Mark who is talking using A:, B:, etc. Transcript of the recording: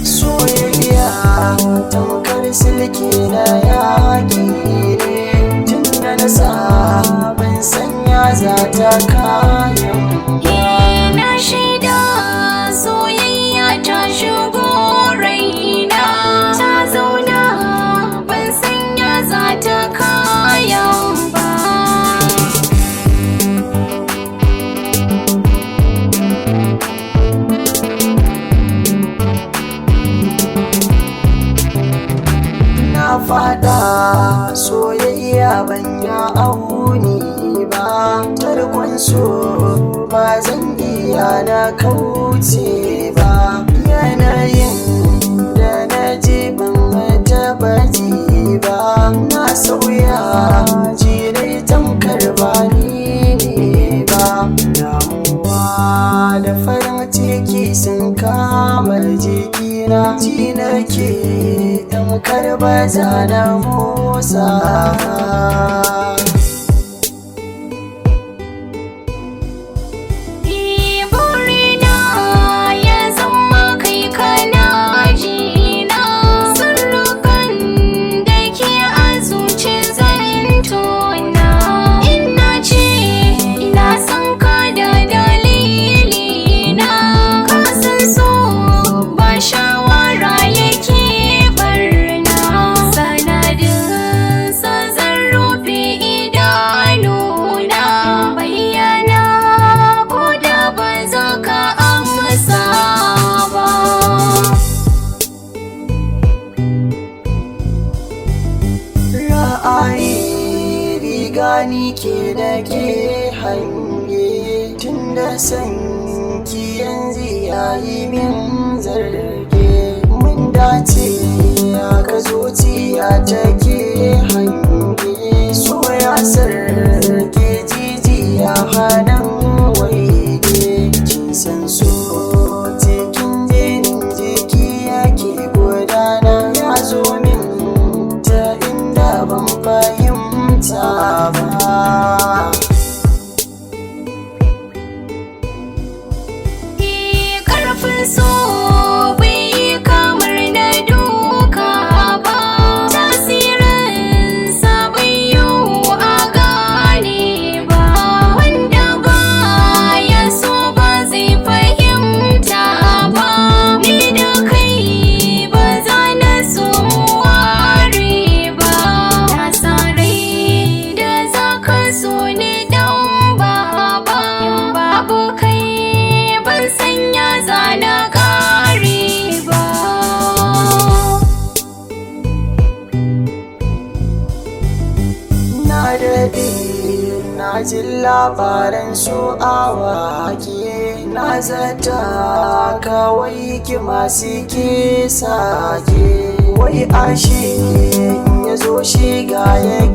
A: Soyayya tamkar silki na yaƙi ne, tun da na sa ban sanya za ta kayan.
B: Na shaida soyayya ta shigo raina, ta zauna ban sanya za ta kayan ba.
A: Na fada soyayya ban ya auni ba, tarkon so ba zan iya na kauce ba. Yanayin da na ji ban taɓa ji ba, na sauya ji dai tamkar ba ni ne ba. Damuwa da farin ciki sun kama jikina, ji nake tamkar ba za na motsa ba.
B: Burina ya zama kai kana jina, sirrukan da ke a zuci zan tona. Ina ce ina son ka da dalilina, ka san so ba shawara yake barna. Sanadin sa zan rufe idanuna, bayyana ko da ba za ka amsa ba.
A: Ra'ayi riga ni ke da ke hange, tun da san ki yanzu yayi min zarge. Mun dace ka zuciya take hange, so ya sarke jijiya hannun waige. Kin san so cikin jinin jiki yake gudana, ya zo min ta inda ban fahimta ba.
B: Karfin so bai yi kamar na duka ba, tasirinsa bai yiwu a gane ba. Wanda ba ya so ba zai fahimta ba, ni da kai ba za na so mu ware ba. Na sa rai da za ka so ni dan baba, in babu kai ban sanya zana kare ba.
A: Na daɗe na ji labaran su awaki, na zata kawai ki masu ke sake. Wai ashe in ya zo shiga yake.